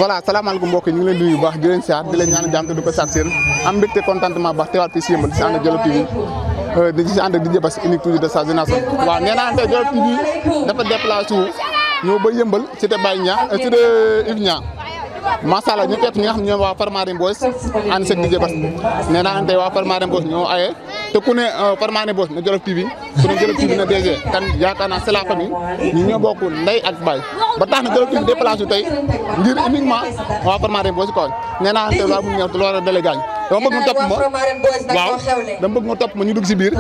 voilà salaamaaleykum mbokk yi ñu ngi leen di nuyu bu baax di leen siyaar di leen ñaan jàmm te du ko sàkk seen am mbégte contentement baax teewaat fii si Yeumbeul di si ànd ak Jolof TV di si ànd ak di jëbas unique toujours de sa génération waaw nee naa tey Jolof TV dafa déplacé wu ñëw ba Yeumbeul cité Baye Niang cité Yves Niang macha allah ñu fekk ñi nga xam ne ñoom waa Farmarin Boys ànd seeg di jëbas nee naa tey waa Farmarin Boys ñoo aye te ku ne Farmarin Boys na Jolof TV ku ne Jolof TV na DG kan yaakaar naa c'est la famille ñi ñoo bokk ndey ak baay ba tax na Jolof TV déplacé wu tey ngir uniquement waa Farmarin Boys ko nee naa tey waa mu ñëw te loolu dale gaañ dama bëgg nga topp ma waaw dama bëgg nga topp ma ñu dugg si biir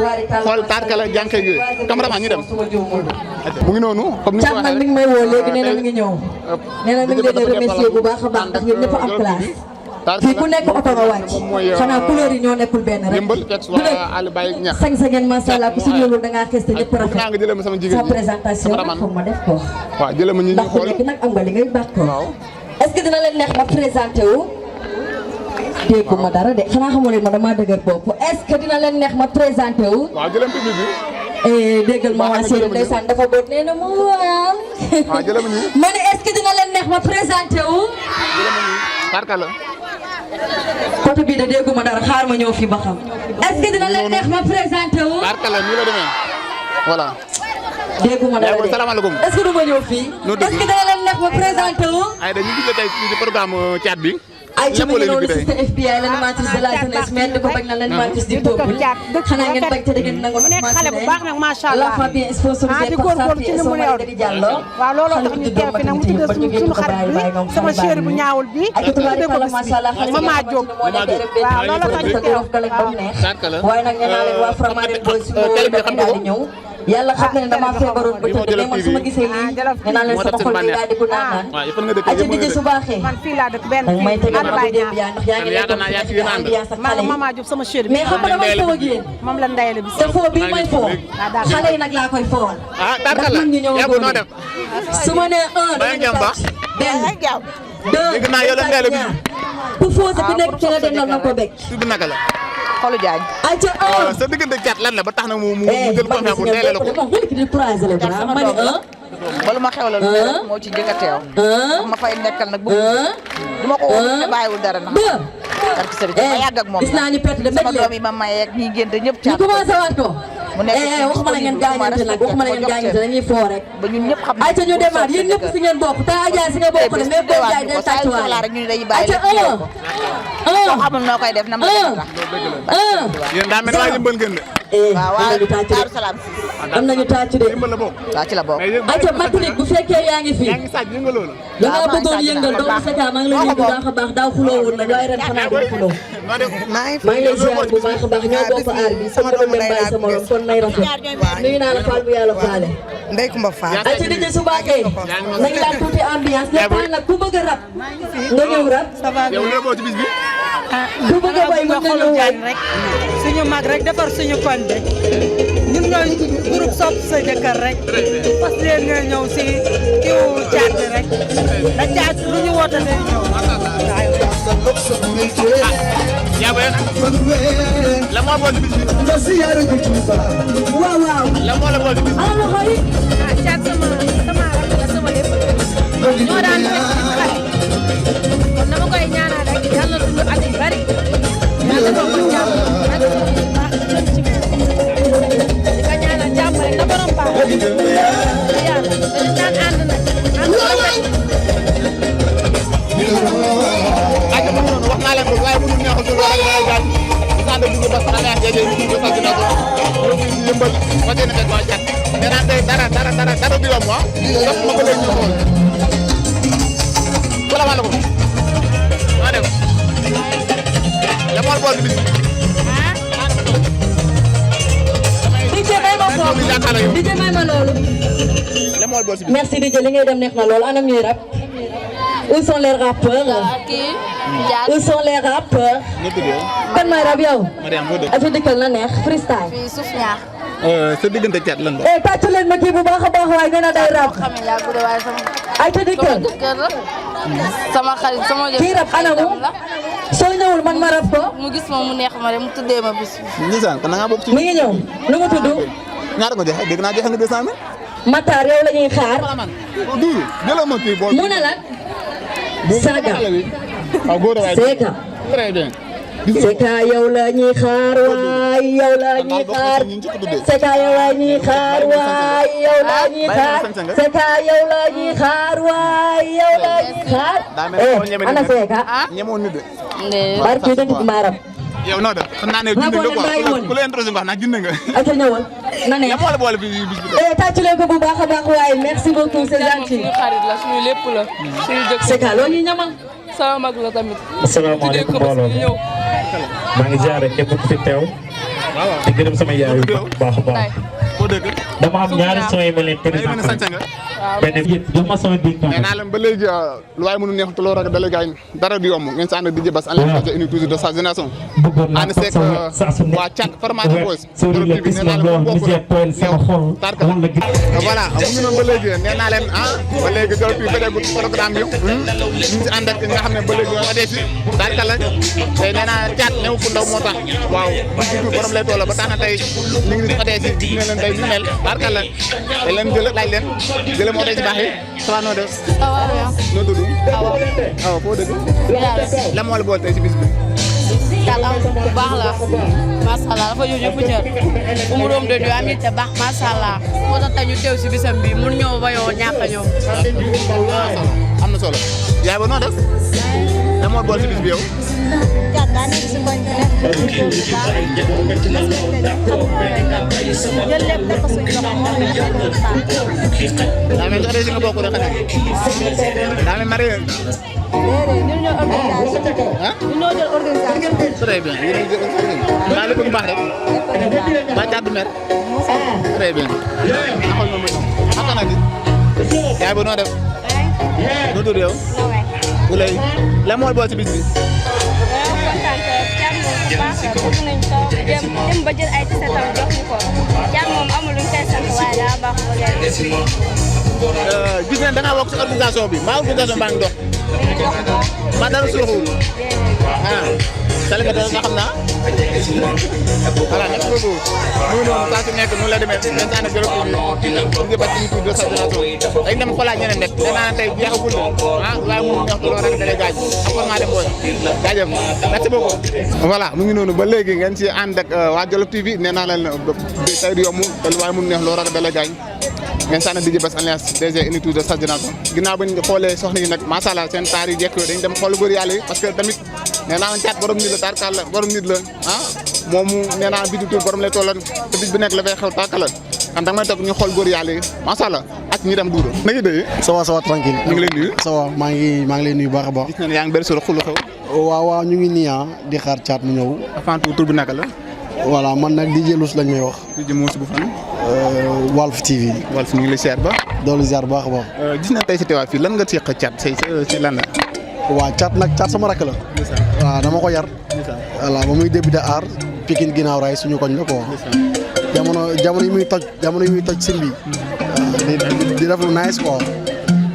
xool tarkala jànke yooyu cameraman ñu dem mu ngi noonu comme ni ko waxee mi ngi may woo léegi nee na mi ngi ñëw nee na mi ngi leen di remercier bu baax a baax ndax yéen ñëpp am place fii ku nekk oto nga wàcc xanaa couleur yi ñoo nekkul benn rek Yeumbeul fekk si waa Aliou Baye Niang sañ sa ngeen macha allah ku si ñëwul da ngaa xës te ñëpp rafet nga jëlee ma sama jigéen sa présentation nag foog ma def ko waaw jëlee ma ñi ñu ndax ku xool nekk nag am nga li ngay bàkk ko est-ce que dina leen neex ma présenté wu dégguma dara de xanaa xamoo leen ma dama dëgër bopp est-ce que dina leen neex ma présenté wu waaw jëlee public bi déggal ma waa Séeréer ndeysaan dafa boot nee na mu waaw waaw jëlee ma ñi ma ne est-ce que dina leen neex ma présenté wu jëlee ma ñi tarkala côté bii de dégguma dara xaar ma ñëw fi ba xam est-ce que dina leen neex ma présenté wu tarkala nii la demee voilà dégguma dara de salaamaaleykum est-ce que du ma ñëw fii est-ce que dina leen neex ma présenté wu ay dañu gis tey ci programme chat bi ay ci mu ngi noonu système FBI l'animatrice de la jeunesse mais di ko bañ na l'animatrice du peuple xanaa ngeen bañ te da ngeen nangu nekk xale bu baax nag macha allah l'enfant bien sponsorisé par Safi et son mari Dadi Diallo waaw looloo tax ñu teew fi nag mu tudd suñu xarit bi sama chéri bu ñaawul bi ak tubaarikàlla macha allah xale Mama Diop waaw looloo tax ñu teew ko lañ ba mu neex waaye nag nee naa leen waa Farmarin Boys su ma daal di ñëw yàlla xam na ne damaa feebaroon ba tëdd mais man su ma gisee lii nee naa leen sama xol bi daal di ko naan ay ci dijj su baaxee man fii laa dëkk benn danga may tegal ma di démb yaa ndax yaa ngi nekkoon ci ambiance ak xale yi Mama Diop sama chéri mais xam nga damay foo ak yéen moom la ndayale bi te foo bii may foo xale yi nag laa koy foowal ndax man ñu ñëw góor su ma nee un danga ñu tàcc benn deux ku foo sa ku nekk ci la dendal na ko bekk xolu jaaj ayca un sa diggante cat lan la ba tax na mu jël confiance bu teele la ko ma ne un balu ma xewlal moo ci njëkk a teew ma fay nekkal nag bëgg du ma ko woo ne bàyyiwul dara ndax parce que sëriñ ma yàgg ak moom gis naa ni perte de sama doom yi ma maye ak ñi génte ñëpp ñu commencé waat ko mu nekk waxuma la ngeen gaañante nag waxuma la ngeen gaañante dañuy foo rek ba ñun ñëpp xam ayca ñu demaat yéen ñëpp si ngeen bokk te Adja si nga bokk de mais boo jaay day tàccuwaale rek ñu day bàyyi un xamul noo koy def nam la yéen daa mel ni waa Yeumbeul ngeen de waaw Daaru Salaam am nañu tàccu de Yeumbeul la bokk waaw ci la bokk ayca Matulik bu fekkee yaa ngi fi yaa ngi sàcc yëngaloo la da ngaa bëggoon yëngal doomu Feka maa ngi lay nuyu bu baax a baax daaw xuloowul nag waaye ren xanaa du xuloo maa ngi lay ziar bu baax a baax ñoo bokk aar bi sama doom dem bàyyi sa morom kon nay rafet nuyu naa la Fall bu yàlla faale Ndey Kumba Fall ayca di su baaxee nañ laal tuuti ambiance léppal nag ku bëgg a rap nga ñëw rap yow la boo ci bis bi ku bëgg a way mën nga ñëw way rek suñu mag rek defar suñu koñ bi ñun ñooy groupe sopp sa jëkkër rek parce que nga ñëw si kiw caat bi rek da caat lu ñu woote day ñëw yaa boy la moo boo ci bis bi waaw waaw la moo la boo ci bis bi ala loxo yi caat sama rakk la sama lépp ñoo daan def xale kon dama koy ñaanal rek yàlla na dund at yu bari yàlla na ko jàmm ak baax ci di ko ñaanal jàmm rek na borom baax yàlla dañu daan ànd nag ànd rafet ak ma noonu wax naa leen ko waaye mënu neexul dul wala gaañ sa da dugg ba sa neex jeje ñu ko fal dina ko Yeumbeul fa dina fekk waa cat mais naan tey dara du yomb dox ma ko lay ñu xool salaamaaleykum maa def la moo bool bis DJ may ma foofu DJ may ma loolu la moo bool si bis merci DJ li ngay dem neex na loolu anam ñuy rap où sont les rappeurs où sont les rappeurs kan may rap yow aca dikkal na neex freestyle suuf ñaax sa diggante cat lan la tàccu leen ma kii bu baax a baax waaye nee na day rap xamee yaa gudd waaye sama aca dikkal jëkkër la sama xarit sama kii rap anamu soo ñëwul man ma rap ko mu gis ma mu neex ma rek mu tuddee ma bis bi Nissan kon nga bokk ci mi ngi ñëw nu mu tudd ñaata ko joxe dégg naa joxe nga 200 000 Matar yow la ñuy xaar duuru jëlal ma kii bool mu ne lan Saga waaw góor waay Seka très bien Seka yow la ñuy xaar waay yow la ñuy xaar Seka yow la ñuy xaar waay yow la ñuy xaar Seka yow la ñuy xaar waay yow la ñuy xaar ana Seka ñemoon nit de barki dëgg maaram yow noo def xam naa ne junne nga quoi ku la introsé wax naa junne nga ata ñëwal na ne la boole boole bi bis bi tàcc leen ko bu baax a baax waaye merci beaucoup c'est gentil suñu xarit la suñu lépp la suñu jëkk Seka loo ñuy ñamal sama mag la tamit asalaamaaleykum mbooloo mi maa ngi jaare képp ku fi teew di gërëm sama yaay yu baax a baax foo dëgg dama am ñaari son yi ma leen présenté benn bi jox ma son bi nee naa leen ba léegi lu waaye mënu neex te loo rek dalee gaañ dara du yomb ngeen si ànd DJ Bass en live uni toujours de sa génération ànd seeg waa Thiat Formaté Boys sori gis na lool mi jeex tooyal sama xol wala gis voilà mu ngi noonu ba léegi nee naa leen ba léegi Jolof TV bëreegul programme bi ñu si ànd ak nga xam ne ba léegi ñoo adee si tarka la tey nee naa Thiat néew ku ndaw moo tax waaw bu borom lay toll ba tax na tey ñu ngi adee si gis ne leen tey ñu mel tarka la dañ leen jël laaj leen jëlee moo tey si baax yi ça va noo def noo tudd awa foo dëgg lan moo la boole tey si bis bi bu baax la macha allah dafa ñëw ñëpp cër bu mu doom de du am it te baax macha allah moo tax tey ñu teew si bisam bi mun ñëw bayoo ñàkk a ñëw am na solo yaay ba noo def lan moo boole si bis bi yow Thiat daa nekk si koñ bi jël lépp def ko suñu loxo moo nekk daa mel si nga bokk rek xanaa daa mel marié déedéet ñun ñoo organisation ñun ñoo jël organisation très bien yéen a ngi jël maa lépp lu baax rek ba Thiat du mer très bien axol ma mën akana di yaay ba noo def noo tudd yow Oulay lan moo boole si bis bi bëgg nañ ko dem ba jël ay tisetam jox ñu ko Thiat moom amul luñ koy sant waaye daa baax gis nañ da ngaa bokk si organisation bi maa organisation baa ngi dox maa dara suuxul célibataire nga xam naa voilà merci beaucoup muy noonu saa su nekk nu la demee dañ saa ne Jolof TV di Bass uni toujours de sa génération dañ dem xoolaat ñeneen rek nee naa tey jeexagul waaye mënu ñax loolu rek dalee gaaj encore maa dem booy jaajëf merci beaucoup voilà mu ngi noonu ba léegi ngeen ci ànd ak waa Jolof TV nee naa leen tey du yomb te lu waaye mënu neex loolu rek dalee gaaj ngeen sànni DJ Bass alliance DG uni toujours de sa génération ginnaaw bañ xoolee soxna yi nag macha allah seen taar yi jekk dañ dem xool góor yàlla yi parce que tamit nee naa Thiat borom nit la tarkal la borom nit la moomu nee naa bi du tur borom lay tolloon te bis bi nekk la fay xew tarkal la kan da nga may toog ñu xool góor yàlla yi macha allah ak ñi dem duudo na ngi dëye ça va tranquille ñu ngi lay nuyu ça va maa ngi lay nuyu baax a baax gis nañ yaa ngi bëri solo xulu xew waaw ñu ngi nii di xaar Thiat mu ñëw avant tout tur bi naka la voilà man nag DJ Lous lañ may wax DJ Moussa bu fan Walf TV Walf ñu ngi lay seet ba doolu ziar baax a baax gis nañ tey si teewaay fii lan nga seq Thiat say si lan la waaw Thiat sama rakk la waaw dama ko yar voilà ba muy débuté art Pikine ginnaaw raay suñu koñ la quoi jamono yi muy toj sin bi di def lu nice quoi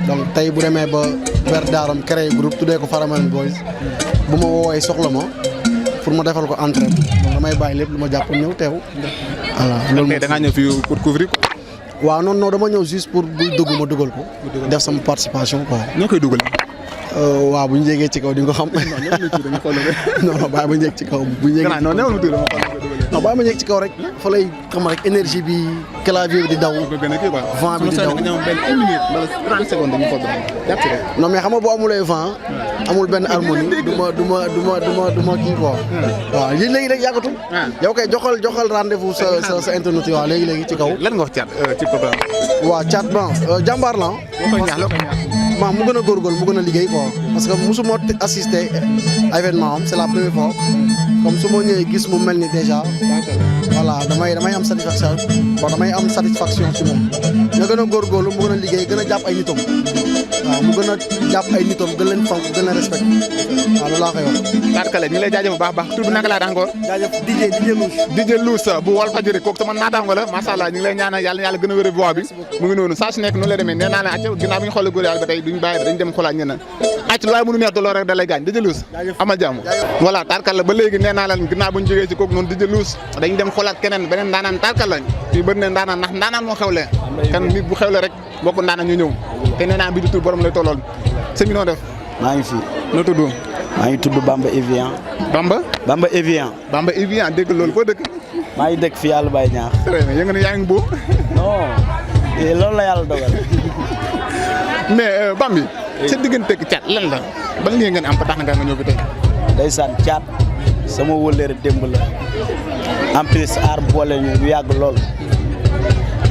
donc tey bu demee ba ber daaram créé groupe tuddee ko Faraman Boys bu ma woowee soxla ma pour ma defal ko entrée donc damay bàyyi lépp lu ma jàpp ñëw teew voilà loolu da ngaa ñëw fii pour couvrir ko waaw non dama ñëw juste pour buy dugg ma dugal ko def sama participation quoi ñoo koy dugal waaw bu ñu yéegee ci kaw di nga ko xam non bàyyi ma yéeg ci kaw bu ñu yéegee non bàyyi ma yéeg ci kaw rek fa lay xam rek énergie bi clavier bi di daw vent bi di daw non mais xam nga boo amulee vent amul benn harmonie du ma kii quoi waaw léegi rek yàggatul yow kay joxal rendez-vous sa internet yi waaw léegi ci kaw lan nga wax Thiat ci programme waaw Thiat bon jàmbaar la waaw mu gën a góorgóorlu mu gën a liggéey quoi parce que musuma assister événement am c'est la première fois comme su ma ñëwee gis mu mel ni déjà voilà damay am satisfaction ci moom nga gën a góorgóorlu mu gën a liggéey gën a jàpp ay nitam waaw mu gën a jàpp ay nitam gën leen fonk gën a respect waaw loolu laa koy wax. Tarkale ñu lay jaajëf bu baax tur bi naka laa encore. jaajëf DJ Lous bu Walfadjri kooku sama naataango la macha allah ñu ngi lay ñaanal yàlla gën a wér voix bi mu ngi noonu saa su nekk noonu lay demee nee naa la acca ginnaaw bi ñu xoolee góor yàlla ba tey duñ bàyyi dañ dem xoolaat ñeneen acc lu waaye mënu neex loolu rek da lay gaañ DJ Lous amal jàmm voilà Tarkale ba léegi nee naa leen ginnaaw bu ñu jógee ci kooku noonu DJ Lous dañ dem xoolaat keneen beneen ndaanaan Tarkale lañ fii bëri na ndaanaan ndax ndaanaan moo xewle kan nit bu xewle rek bokk ndaanaan ñu ñëw te nee naa bi du tur borom lay tollool sëñ bi noo def maa ngi fi. noo tudd. maa ngi tudd Bamba Evian. Bamba Evian. Bamba Evian dégg loolu foo dëkk. maa ngi dëkk fi yàlla bay ñaax. très bien yëngu ne yaa ngi boobu. non loolu la yàlla dogal. mais Bambi. sa diggante ak Thiat lan la ban lii ngeen am ba tax na nga ñëw fi tey. ndeysaan Thiat sama wëllëre démb la en plus aar boole ñu bu yàgg lool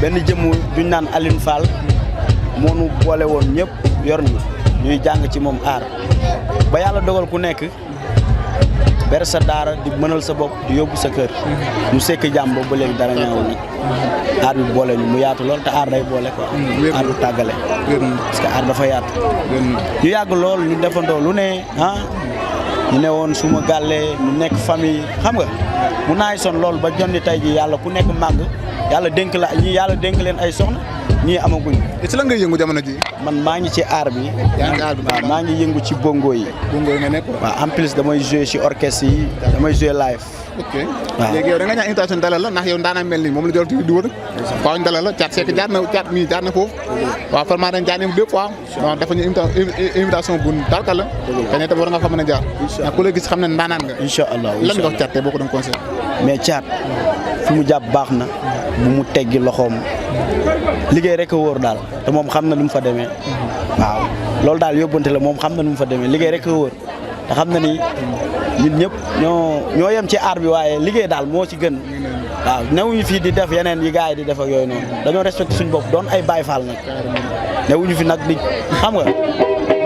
benn jëmm duñ naan Aline Fall moo nu boole woon ñëpp yor ñu ñuy jàng ci moom aar ba yàlla dogal ku nekk ber sa daara di mënal sa bopp di yóbbu sa kër ñu sekk jàmm ba léegi dara ñaawul nag aar bi boole ñu mu yaatu lool te aar day boole quoi aar du tàggale parce que aar dafa yaatu ñu yàgg lool ñu defandoo lu ne ñu ne woon suma gàllee ñu nekk famille xam nga mu naay son loolu ba jonni tey ji yàlla ku nekk màgg yàlla dénk la ñii yàlla dénk leen ay soxna ñii amaguñ. ci la ngay yëngu jamono ji. man maa ngi ci aar bi. waaw maa ngi yëngu ci bongo yi. bongo yi nga nekk waaw en plus damay jouer ci orchestre yi damay jouer live. ok léegi yow da nga ñaan invitation dalal la ndax yow daanaka mel ni moom la Jolof TV di wër faaw ñu dalal la Thiat Seck jaar na foofu waaw vraiment dañ jaar nañu 2 fois donc dafa ñu invitation bu dalka la te ne tam war nga fa mën a jaar ndax ku la gis xam ne ndaanaan nga incha allah lan nga wax Thiat tey boo ko doon conseil mais Thiat fi mu jàpp baax na bu mu teggi loxoom liggéey rek a wóor daal te moom xam na nu mu fa demee waaw loolu daal yóbbante la moom xam na nu mu fa demee liggéey rek a wóor te xam na ni ñun ñëpp ñoo yem ci aar bi waaye liggéey daal moo ci gën waaw newuñu fii di def yeneen yi gars yi di def ak yooyu noonu dañoo respecté suñu bopp doon ay Baay Faal nag newuñu fi nag di xam nga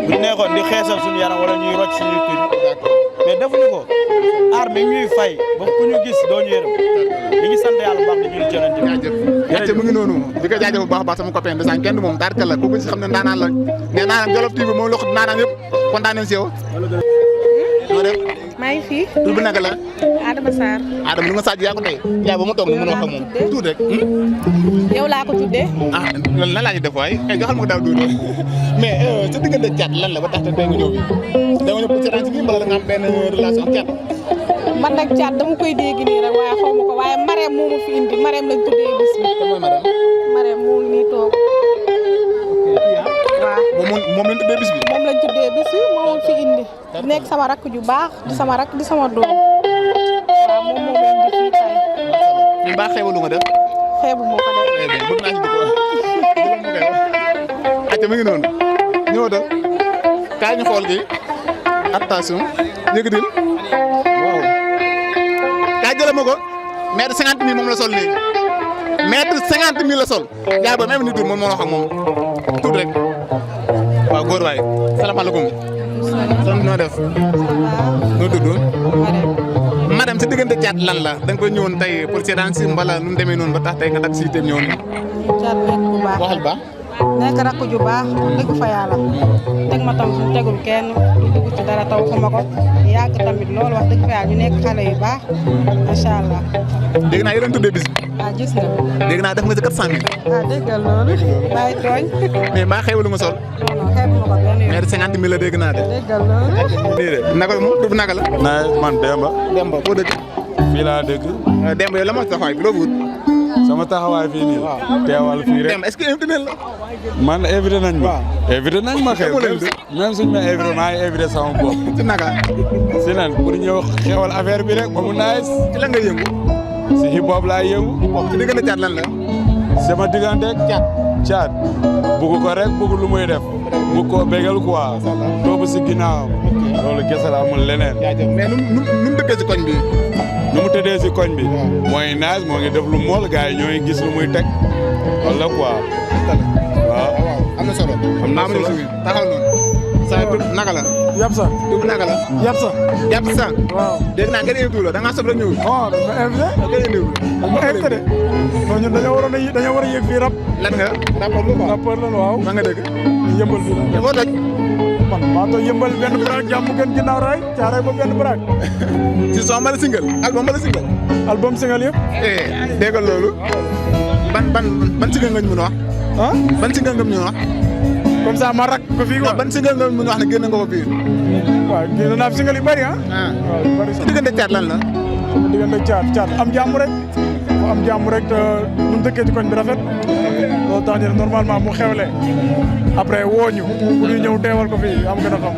buñ neexoon di xeesal suñu yaram wala ñuy rocc suñuy tur mais defuñu ko aar mi ñuy fay ba ku ñu gis doo ñu yërëm ñu ngi sant yàlla bu baax di julli ci Yonent bi jaajëf mu ngi noonu di ko jaajëf bu baax a baax sama copain de kenn moom daal la kooku si xam ne ndaanaan la nee naa Jolof TV moom loxo ndaanaan yëpp kontaan nañ si yow noo def maa ngi fi. tur bi naka la. Adama Sarr. Adama lu nga Sadio yaa ko tey. yaa ba ma toog ni mënoo xam moom tuut rek. yow laa ko tuddee. ah lan laa ñu def waay joxal ma ko daaw duudu mais sa diggante Thiat lan la ba tax te tey nga ñëw bi da nga ñëw pour seetaan si nii mbala nga am benn relation ak Thiat. man nag Thiat dama koy dégg nii rek waaye xaw ma ko waaye Marème moo ma fi indi Marème lañ tuddee bis bi. kan mooy Marème. Marème moo ngi nii toog. waaw moom lañ tuddee bis bi. moom lañ tuddee bis bi moo ma fi indi. nekk sama rakk ju baax di sama rakk di sama doom. waaw moom moo ma indi fii tey. ñu baax xeebalu nga def. xeebu moo ko def. bëgg naa ci dugg acca mi ngi noonu ñëw da kaay ñu xool gi attention yëkkatil waaw kaay jëlee ma ko mètre 50 000 moom la sol nii mètre 50 000 la sol yaa ba même ni tur moom moo wax ak moom tuut rek waaw góor waay salaamaaleykum sant noo def noo tudd madame sa diggante Thiat lan la da nga koy ñëwoon tey pour seetaan si mbala nu mu demee noonu ba tax tey nga dag si itam ñëwoon Thiat nekk bu baax waxal ba nekk rakk ju baax dëgg fa yàlla teg ma tam suñu tegul kenn du dugg ci dara taw xuma ko yàgg tamit loolu wax dëgg fa yàlla ñu nekk xale yu baax macha allah. dégg naa yéen a tuddee bis bi. gis nga. dégg naa def nga si 400 000. déggal loolu. bàyyi tooñ. mais maa xewalu nga sol. non xeebu ma ko benn yoon. mais 50 000 la dégg naa de. déggal loolu. nii de naka moom tur naka la. man Demba. Demba foo dëkk. fii laa dëkk. Demba yow la ma taxawaay bi loo wut. sama taxawaay fii nii. teewal fii rek. Demba est-ce que invité nañ la. man invité nañ ma. invité nañ ma xew. même suñ ma invité maa ngi invité sama bopp. ci naka. si lan pour ñëw xewal affaire bi rek ba mu naaj. ci la nga yëngu. si hip hop laa yëngu. hip hop ci diggante Thiat lan la. sama diggante Thiat. bugg ko rek bugg lu muy def. bugg koo bégal quoi. topp si ginnaawam. loolu kese la amul leneen. mais nu mu dëkkee si koñ bi. nu mu tëddee si koñ bi. mooy naaj moo ngi def lu mool gars yi ñooy gis lu muy teg. wala quoi. waaw am na solo. am na solo taxaw noonu. sa tur naka la. yab sa tur naka la. yab sa. yab sa. waaw dégg naa kenn invité la da ngaa sob rek ñëw. oh dañ ma invité. kenn invité dañ ma invité de. non ñun dañoo war a yëg fii rap. lan nga rapport lu ko. rapport lan waaw. maa nga dégg. yëmbal bi la. foo toj. man maa toj yëmbal benn baraak jàmm gën ginnaaw raay caaray ba benn baraak. ci son mbala single album mbala single. album single yëpp. déggal loolu. ban single nga ñu mën a wax. ah ban single nga ñu wax. comme ça ma rak ko fii quoi. ban single nga mën a wax ne génn nga ko fii. waaw génn naa fi single yu bëri ah. waaw yu bëri sax diggante Thiat lan la. diggante Thiat am jàmm rek. am jàmm rek te nu mu dëkkee ci koñ bi rafet. loolu tax ñu ne normalement mu xewle après woo ñu pour ñu ñëw teewal ko fii am gën a xam.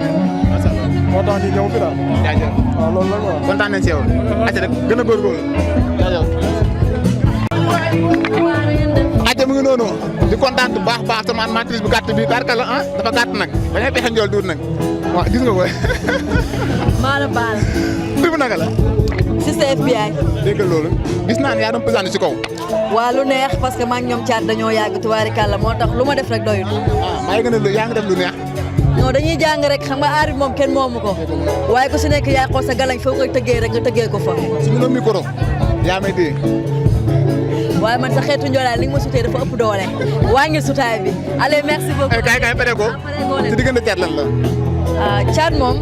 macha allah moo tax ñu ñëw fi daal. jaajëf waaw loolu la quoi. kontaan nañ si yow. ayca rek gën a góorgóorlu. jaajëf. ayca mu ngi noonu di kontaan bu baax sama animatrice bu gàtt bi darkala ah dafa gàtt nag dañuy pexe njool duut nag waaw gis nga ko. maa la baal. tur bi naka la. Sister FBI. dégg nga loolu gis naa ne yaa doon pesandi si kaw. waa lu neex parce que maa ngi ñoom caat dañoo yàgg tubaarikàlla moo tax lu ma def rek doyul. maa ngi gën a yaa ngi def lu neex. non dañuy jàng rek xam nga aar bi moom kenn moomu ko waaye ku si nekk yaa xool sa galañ foo koy tëggee rek nga tëggee ko fa. suñu la micro yaa may dégg. waaye man sa xeetu njoolaay li nga ma sutee dafa ëpp doole waa ngi sutaay bi allez merci beaucoup. kay pare ko ci diggante caat lan la. caat moom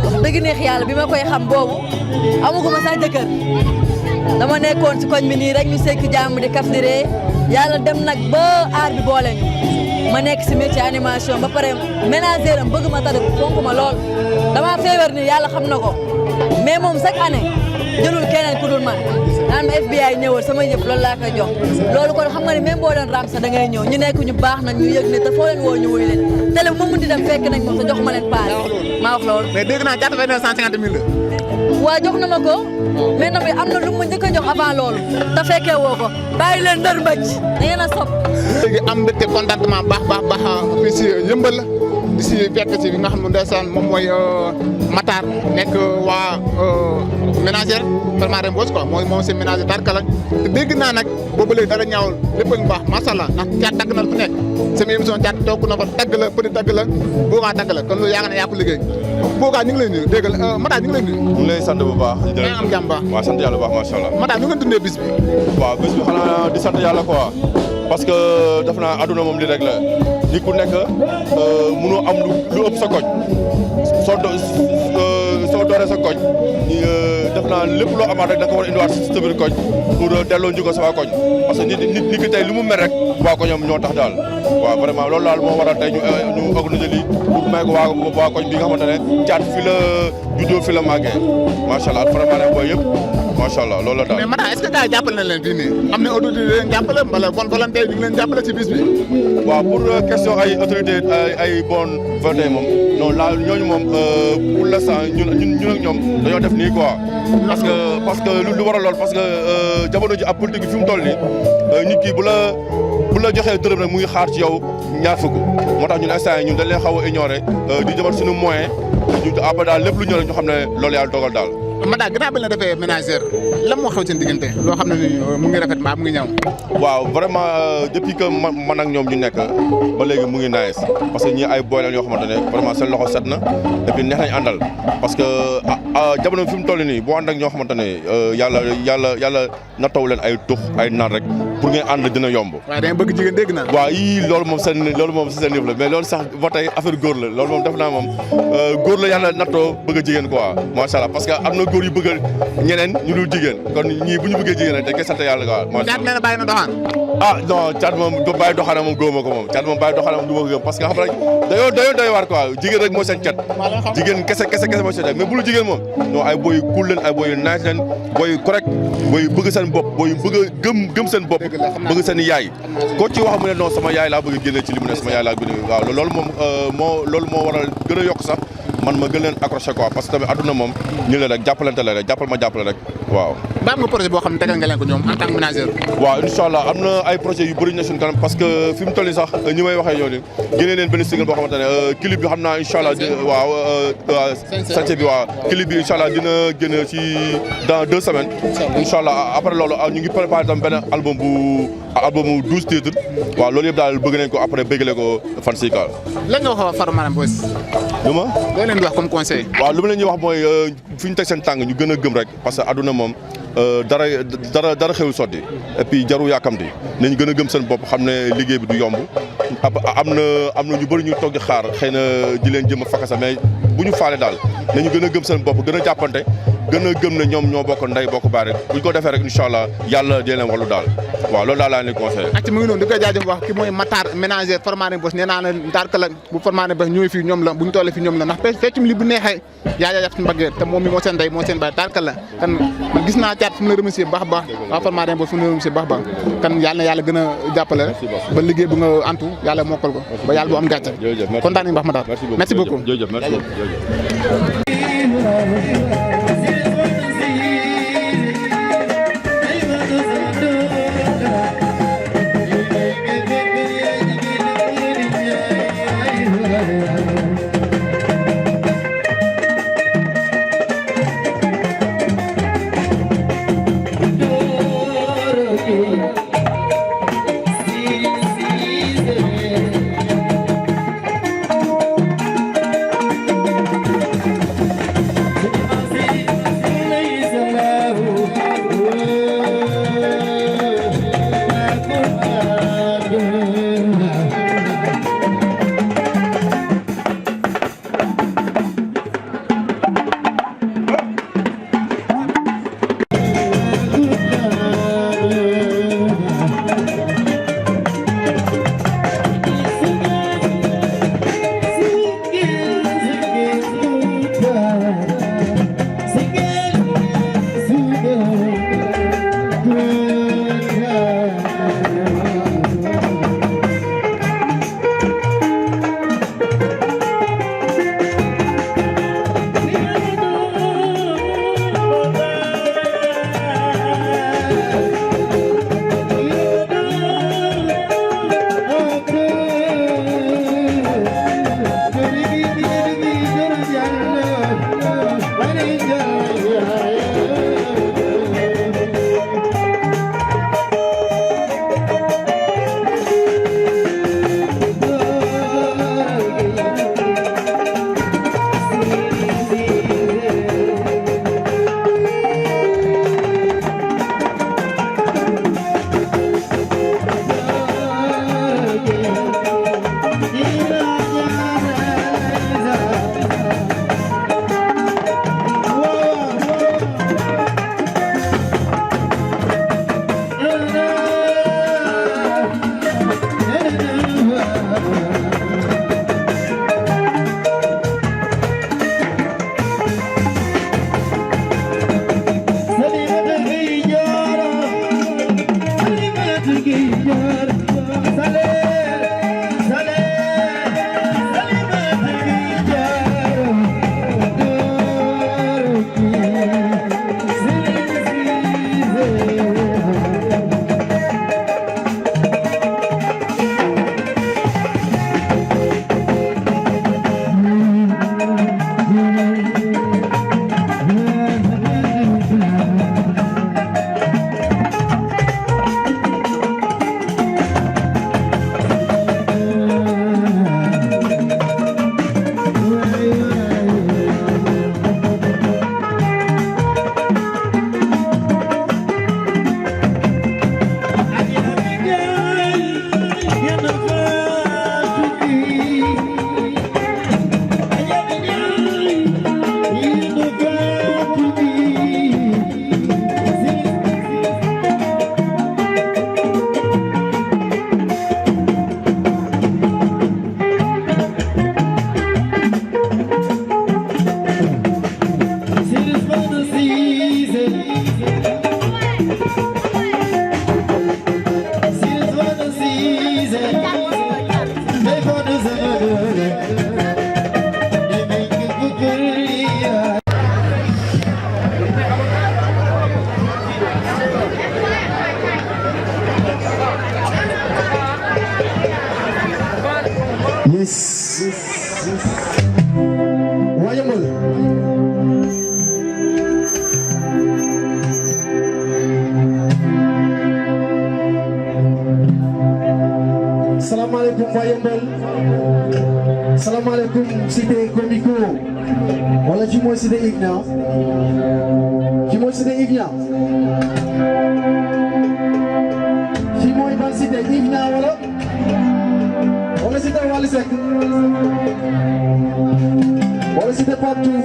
wax dëgg neex yàlla bi ma koy xam boobu amaguma sax jëkkër dama nekkoon si koñ bi nii rek ñu sekk jàmm di kaf di ree yàlla dem nag ba aar bi boole ñu ma nekk si métier animation ba pare ménagère am bëgg ma tade fonk ma lool dama feebar ni yàlla xam na ko mais moom chaque année jëlul keneen ku dul man naan ma FBI ñëwal sama yëpp loolu laa koy jox loolu kon xam nga ne même boo doon raam sax da ngay ñëw ñu nekk ñu baax nag ñu yëg ne te foo leen woo ñu wuy leen télé bu ma mun di dem fekk nañ moom te jox ma leen paas maa wax loolu. mais dégg naa caat fay na 150 000 la. waa jox na ma ko mais nag am na lu mu njëkk a jox avant loolu te fekkee woo ko bàyyi leen ndër mbëcc da ngeen a sopp. léegi am mbégte contentement baax fii si yëmbal la di si fekk si bi nga xam ne ndeysaan moom mooy Matar nekk waa ménagère Palmarin Mbodj quoi moom seen ménagère tarkala te dégg naa nag boobu léegi dara ñaawul lépp a ngi baax macha allah ndax caat tagg na fu nekk sama émission caat toog na fa tagg la petit tagg la boogaa tagg la kon loolu yaa nga ne yaa ko liggéey boogaa ñu ngi lay nuyu dégg la Matar ñu ngi lay nuyu. ñu ngi lay sant bu baax. yaa am jàmm baax. waaw sant yàlla bu baax macha allah. Matar ñu ngi dundee bis bi. waaw bis bi xanaa di sant yàlla quoi parce que def naa àdduna moom li rek la nit ku nekk mënoo am lu ëpp sa koñ soo dooree sa koñ def naa lépp loo amaat rek da nga ko war a indiwaat si sa biir koñ pour delloo njugo sa waa koñ parce que nit ki tey lu mu mel rek waa koñam ñoo tax daal waaw vraiment loolu daal moo waral tey ñu organiser lii pour may ko waa koñ bi nga xamante ne caat fi la juddoo fi la màggee macha allah vraiment ne booy yëpp macha allah loolu la daal. mais Matar est-ce que gars yi jàppale nañ leen fii nii am na autorité yi leen jàppale wala bonne volonté ñu ngi leen jàppale ci bis bi. waaw pour question ay autorité ay bonne volonté moom non la ñooñu moom pour l'instant ñun ak ñoom dañoo def nii quoi. parce que lu waral lool parce que jamono ji ab politique bi fi mu toll nii nit ki bu la joxee dërëm rek mu ngi xaar ci yow ñaar fukk moo tax ñun instant yi ñun dañ leen xaw a ignorer di jëmal suñu moyen ñu après daal lépp lu ñëw rek ñu xam ne loolu yàlla dogal daal. Matar ginnaaw bi la defee ménagère lan moo xew seen diggante loo xam ne ni mu ngi rafet mbaa mu ngi ñëw. waaw vraiment depuis que man ak ñoom ñu nekk ba léegi mu ngi nice parce que ñii ay boy lañ yoo xamante ne vraiment seen loxo set na et puis neex nañ àndal parce que jamono fi mu toll nii boo ànd ak ñoo xamante ne yàlla na taw leen ay tux ay naan rek pour ngeen ànd dina yomb. waaw da nga bëgg jigéen dégg naa. waaw yii loolu moom seen yëf la mais loolu sax ba tey affaire góor la loolu moom def naa moom góor la yàlla nattoo bëgg a jigéen quoi macha allah parce que am na góor yu bëgg ñeneen ñu dul jigéen kon ñii bu ñu bëggee jigéen rek dañ koy sant yàlla quoi. macha allah nee na bàyyi na doxaan. ah non caat moom bàyyi doxaana moom góoma ko moom caat moom bàyyi doxaana moom du ma ko gëm parce que xam nga dañoo doy waar quoi jigéen rek mooy seen cat jigéen kese mooy seen cat mais bu lu jigéen moom non ay boy yu cool leen ay boy yu nice leen boy yu correct boy yu bëgg seen bopp boy yu bëgg a gëm seen bopp bëgg seen yaay koo ci wax mu ne non sama yaay laa bëgg a génne ci li mu ne sama yaay laa bëgg waaw loolu moom moo waral gën a yokk sax man ma gën leen accroché quoi parce que tamit adduna moom ñu la rek jàppalante la rek jàppal ma jàppale rek waaw. ba am nga projet boo xam ne tegal nga leen ko ñoom en tant que ménageur. waaw incha allah am na ay projets yu bëri ñu ne suñu kanam parce que fi mu toll nii sax ñi may waxee yow nii génnee leen benn single boo xamante ne clip bi xam naa incha allah waaw sañse bi waaw clip bi incha allah dina génn ci dans 2 semaines. incha allah après loolu ñu ngi préparé tam benn album bu 12 titres waaw loolu yëpp daal bëgg nañ ko après bëggale ko fan si kaal. lan nga wax Far Maram Boys. lu ma. loo leen di wax comme conseil. waaw lu ma leen di wax mooy fi ñu teg seen tàng ñu gën a gëm rek parce que adduna moom dara xewul sotti et puis jaru yàkkamti nañu gën a gëm seen bopp xam ne liggéey bi du yomb am na ñu bëri ñu toog di xaar xëy na di leen jëm a fakasa mais bu ñu faale daal nañu gën a gëm seen bopp gën a jàppante gën a gëm ne ñoom ñoo bokk ndey bokk baay rek buñ ko defee rek incha allah yàlla dee leen wallu daal waaw loolu daal laa leen conseillé. ak mu ngi noonu di koy jaajëf wax ki mooy Matar ménager Farmare Mbos nee naa la Ndarka la bu Farmare Mbos ñëwee fii ñoom la bu ñu tollee fii ñoom la ndax feccum li bu neexee yaa jàpp ci mbagge te moom mi moo seen ndey moo seen baay Ndarka la kan man gis naa caat fu mu la remercier baax baax waa Farmare Mbos fu mu la remercier baax baax kan yàlla na yàlla gën a jàppale ba liggéey bu nga antu yàlla mokkal ko ba yàlla bu am gàcce kontaan nañu baax Matar merci beaucoup Salaamaaleykum cité Comico wala ci mooy cité Igna ci mooy cité Igna ci mooy ban cité Igna wala cité Wally Seck wala cité Pape Diouf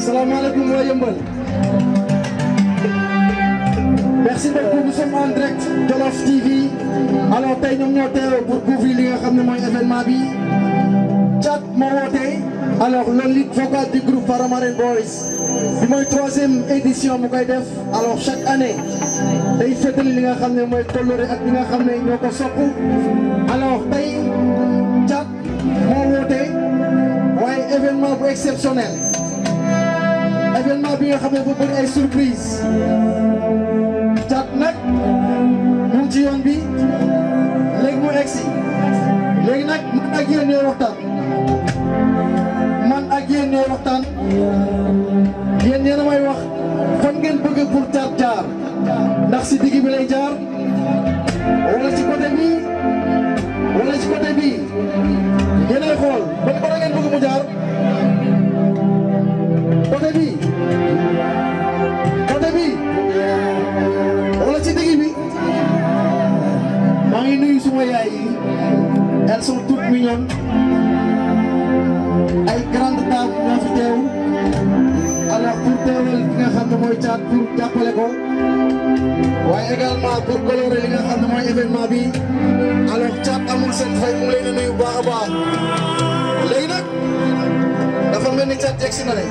salaamaaleykum waa Yeumbeul. Merci beaucoup, nous sommes en direct Jolof TV. Alors tey ñoom ñoo teew pour couvrir li nga xam ne mooy événement bi. Thiat moo woote. Alors le lead vocal du groupe Faramareen Boys. bi mooy 3e édition mu koy def. alors chaque année day fëttali li nga xam ne mooy coloré ak li nga xam ne ñoo ko sopp. alors tey Thiat moo woote waaye événement bu exceptionnel. événement bi nga xam ne dafa bëri ay surprise. Thiat nag mu ngi ci yoon bi léegi mu egsi léegi nag man ak yéen ñooy waxtaan yéen ñeena may wax fan ngeen bëgg pour Thiat jaar ndax si digg bi lay jaar wala ci côté bi wala ci côté bi yéenay xool ban côté ngeen bëgg mu jaar côté bi wala ci digg bi. maa ngi nuyu suma yaay yi elles sont toutes mignonnes ay grandes dames ñoo fi teew alors pour teewal li nga xam ne mooy Thiat pour jàppale ko waaye également pour colorer li nga xam ne mooy événement bi alors Thiat amul seen fay mu ngi leen di nuyu bu baax a baax léegi nag dafa mel ni Thiat yegg si na de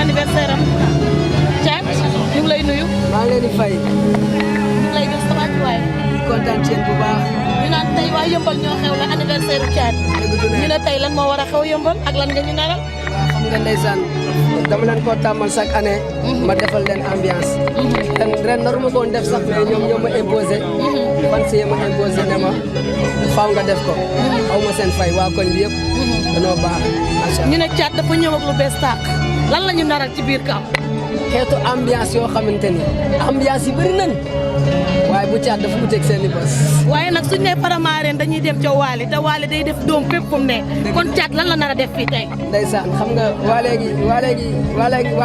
anniversaire am Thiat ñu ngi lay nuyu. maa ngi leen di fay. ñu ngi lay gis sama waay. kontaan ci yéen bu baax. ñu naan tey waa Yeumbeul ñoo xew la anniversaire Thiat. ñu ne tey lan moo war a xew Yeumbeul ak lan nga ñu naral. waaw xam nga ndeysaan dama leen ko tàmmal chaque année. ma defal leen ambiance. ren naruma ko woon def sax mais ñoom ñoo ma imposé. fan si ma imposé ne ma faaw nga def ko. aw ma seen fay waa koñ bi yëpp. danoo baax macha allah. ñu ne Thiat dafa ñëw ak lu bees tàq lan la ñu naral ci biir kaw. xeetu ambiance yoo xamante ni ambiance yi bëri nañ waaye bu Thiat dafa uteeg seen i bës. waaye nag suñu nee Faramareen dañuy dem ca Waly te Waly day def doom fépp fu mu ne kon Thiat lan la nar a def fii tey. ndeysaan xam nga waa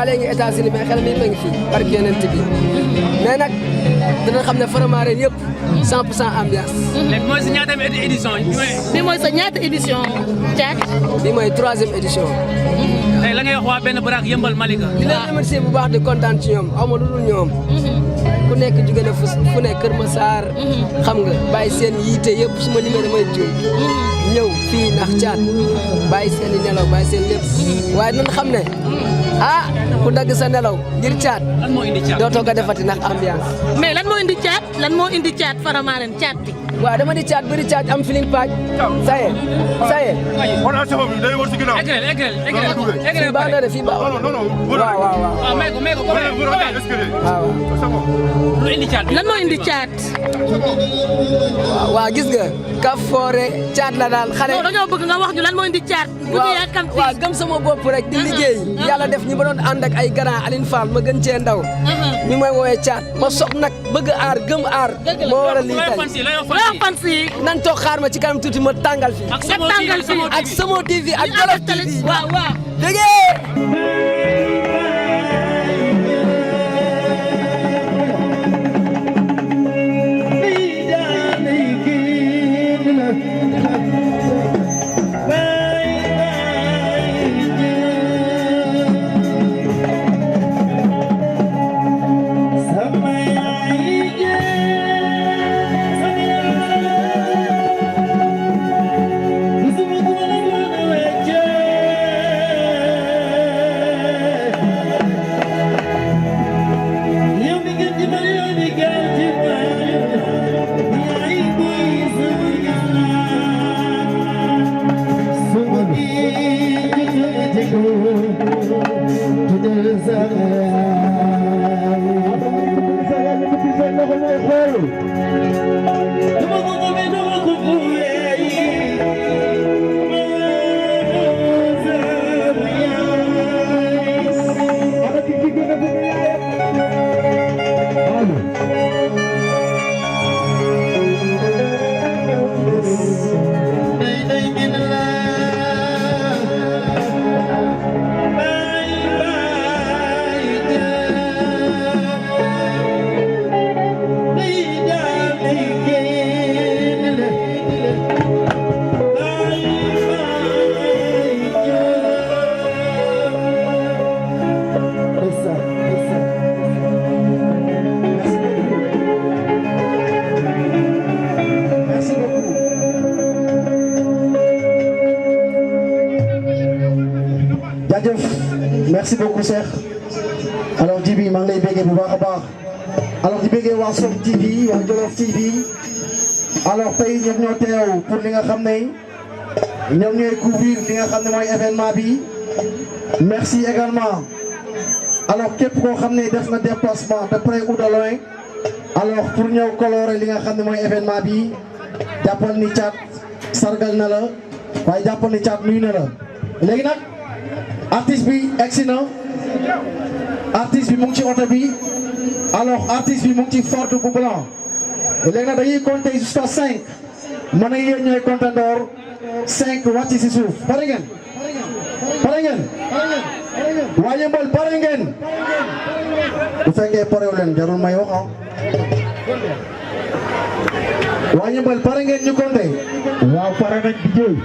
léegi États-Unis mais xel mi ma ngi fii barke yonent bi mais nag dina xam ne Faramareen yëpp 100% ambiance. léegi mooy sa ñaata édition bi mooy sa ñaata édition Thiat. bi mooy 3e édition. tey la ngay wax waa benn baraak Yeumbeul Malika. di leen remercier bu baax di kontaan ci ñoom aw ma lu dul ñoom. ku nekk jóge na fu ne Kër Massar. xam nga bàyyi seen yiite yëpp su ma limee damay juum. ñëw fii ndax Thiat bàyyi seen i nelaw bàyyi seen lépp. waaye nan xam ne ku dagg sa nelaw ngir Thiat. lan moo indi Thiat dootoo ko defati ndax ambiance. mais lan moo indi Thiat lan moo indi Thiat Faramareen Thiat bi. waaw dama di Thiat bëri Thiat am feeling paaj. ça y est. fii baax na de fii baax. waaw. lu indi Thiat lan moo indi Thiat. waaw gis nga. Kafoore Thiat la daal xale. non dañoo bëgg nga wax ñu lan moo indi Thiat. waaw gëm sama bopp rek di liggéey. yàlla def ñi ma doon ànd ak ay grand Aline Fall ma gën cee ndaw. ñu may woowee Thiat ma sob nag bëgg aar gëm aar. moo waral lii tey nan toog xaar ma ci kanam tuuti ma tàngal fi. ak Samo TV ak Jolof TV. waaw dégg jaajëf merci beaucoup Cheikh alors Djibi maa ngi lay béggee bu baax a baax alors di béggee waa Sof TV waa Jolof TV alors tey ñoom ñoo teew pour li nga xam ne ñoom ñooy couvrir li nga xam ne mooy événement bi merci également alors képp koo xam ne def na déplacement de près ou de loin alors pour ñëw colorer li nga xam ne mooy événement bi jàppal ni Thiat sargal na la waaye jàppal ni Thiat nuyu na la léegi nag artiste bi egsi na artiste bi mu ngi ci oto bi alors artiste bi mu ngi ci Ford bu blanc léegi nag dañuy compter jusqu'à 5 mën na yéen ñooy compter ndoor 5 wàcc si suuf pare ngeen pare ngeen waa Yeumbeul pare ngeen bu fekkee parewu leen jarul may wax waa Yeumbeul pare ngeen ñu compter waaw pare nañ di jël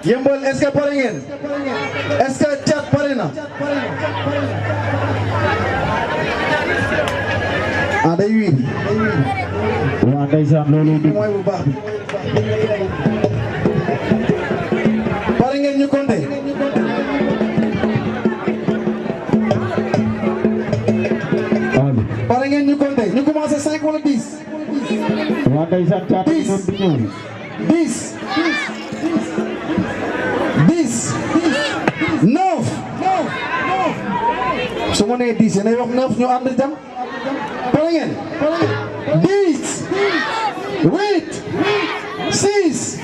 Yeumbeul est-ce que pare ngeen est-ce que Thiat pare na ah day wiir waaw ndeysaan loolu du mooy bu baax bi pare ngeen ñu compter pare ngeen ñu compter ñu commencé 5 wala 10 waaw ndeysaan Thiat 10 9 su ma nee 10 yéenay wax 9 ñu ànd jam pare ngeen 10 8 6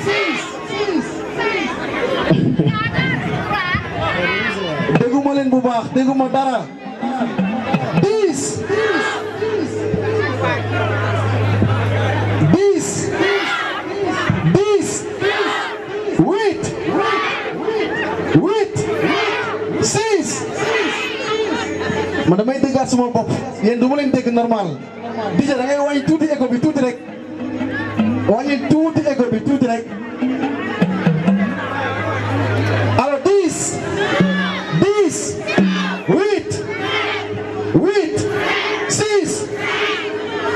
dégguma leen bu baax dégguma dara 10 10 8 6 man damay déggaat suma bopp yéen du ma leen dégg normal DJ da ngay wàññi tuuti écho bi tuuti rek wàññi tuuti écho bi tuuti rek alors 10 8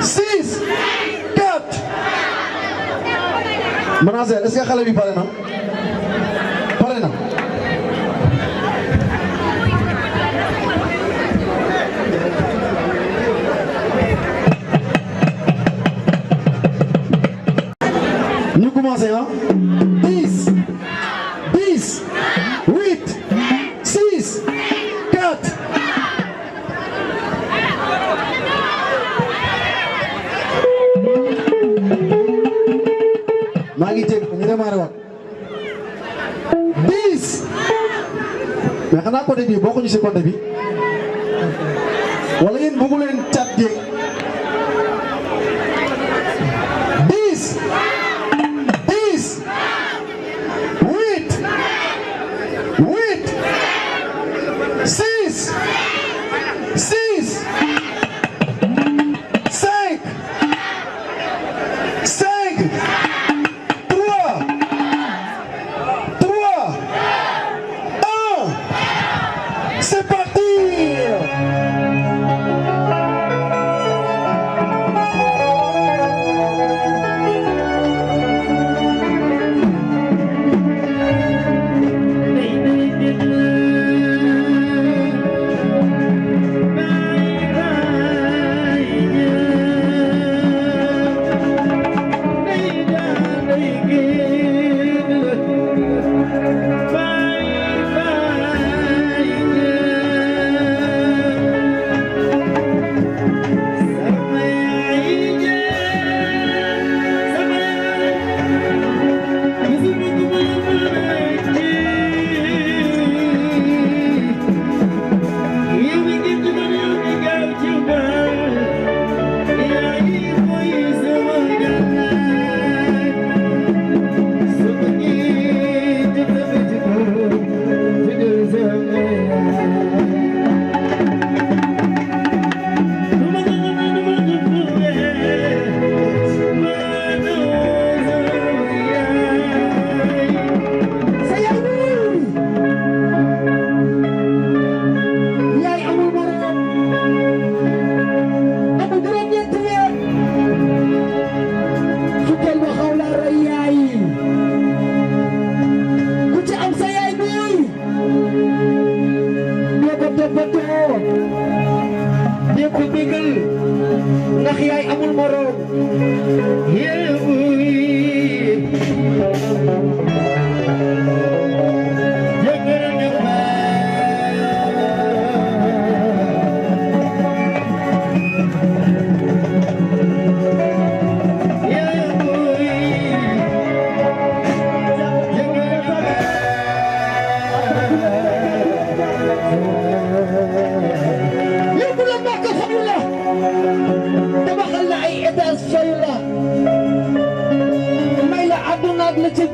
6 4 manager est-ce que xale bi pare na ñu commencé hein 10 8 6 4 maa ngi jégg ñu démarré waat 10 mais xanaa côté bi bokkuñu ci côté bi wala yéen bëggu leen Thiat jéeg 10 8 6 5 3 1 c'est parti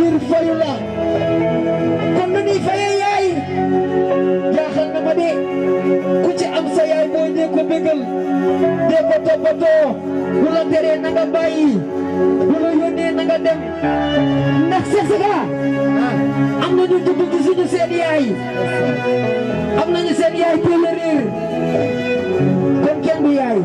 mbir fayu la kon nu ñuy faye yaay jaaxal na ma de ku ci am sa yaay booy dee ko bégal dee ko toppatoo bu la teree na nga bàyyi bu la yónnee na nga dem ndax Sesega am nañu dugg ci suñu seen yaay am nañu seen yaay téeméer kon kenn du yaay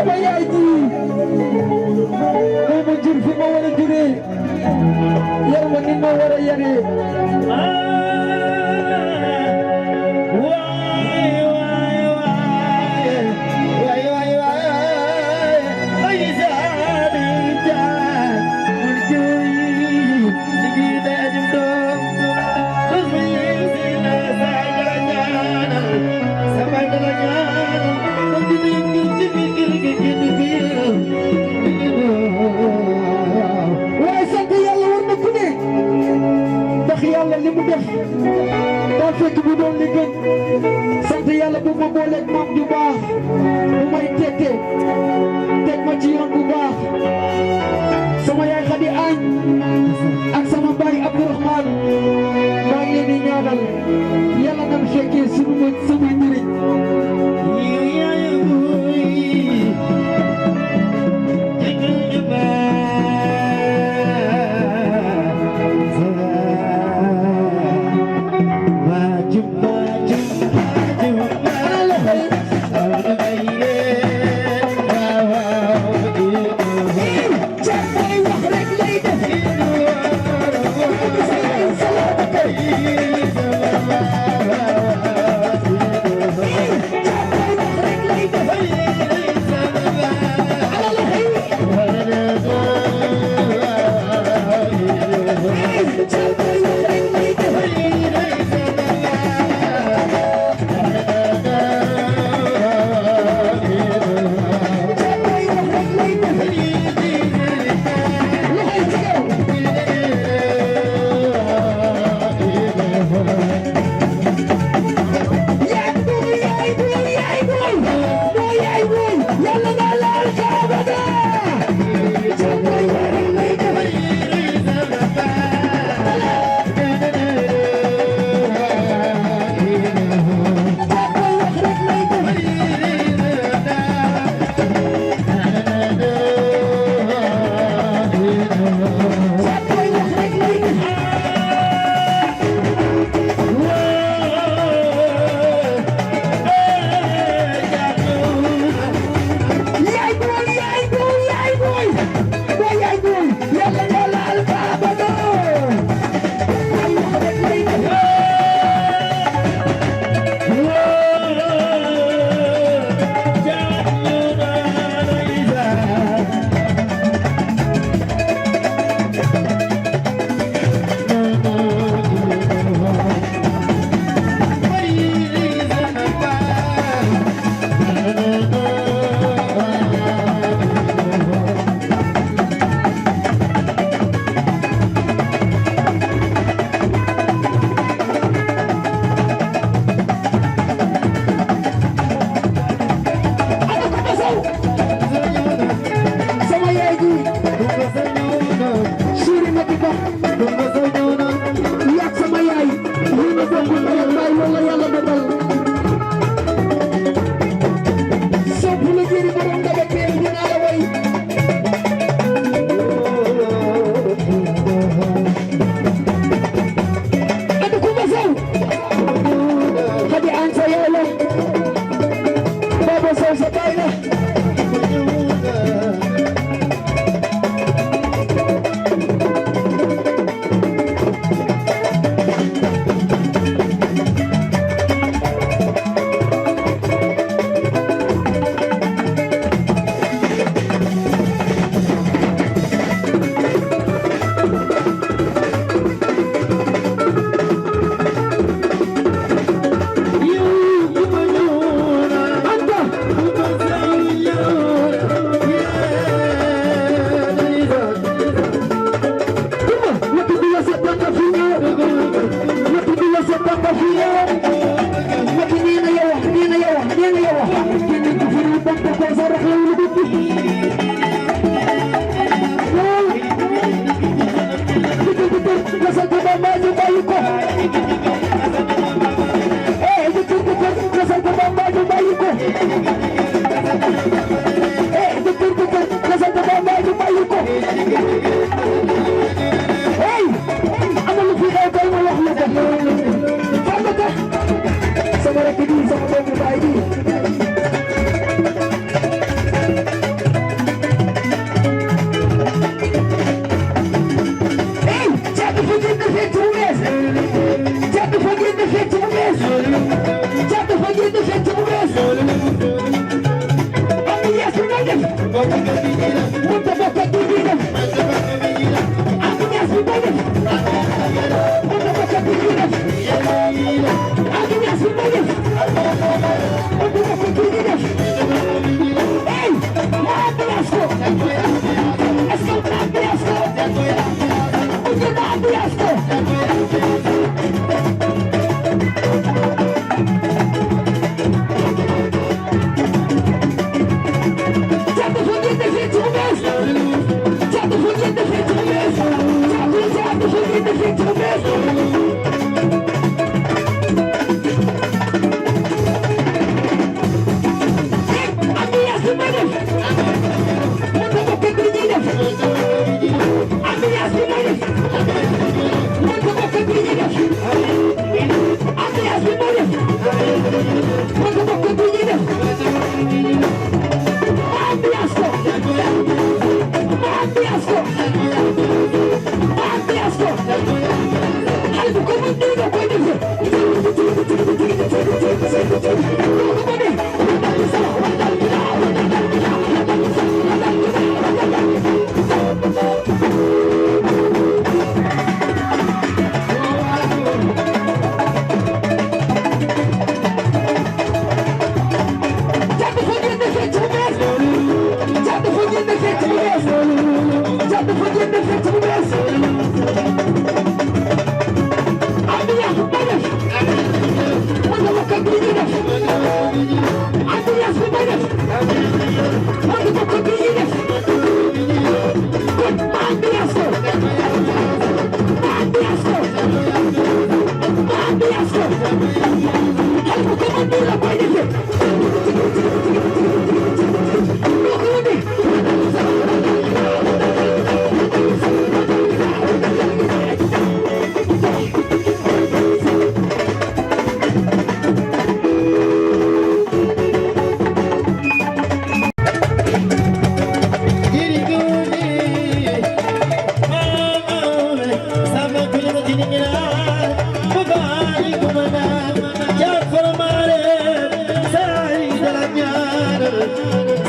sama yaay ji moo ma jur fi ma war a juree yar ma ni ma war a yaree yàlla li mu def daa fekk bu doon li gën sant yàlla bu ma booleeg maam ju baax bu may tette teg ma ci yoon bu baax sama yaay Xadi Añ ak sama baay Abdourahmane maa ngi leen di ñaanal yàlla nan fekkee sunu sama njëriñ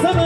Sama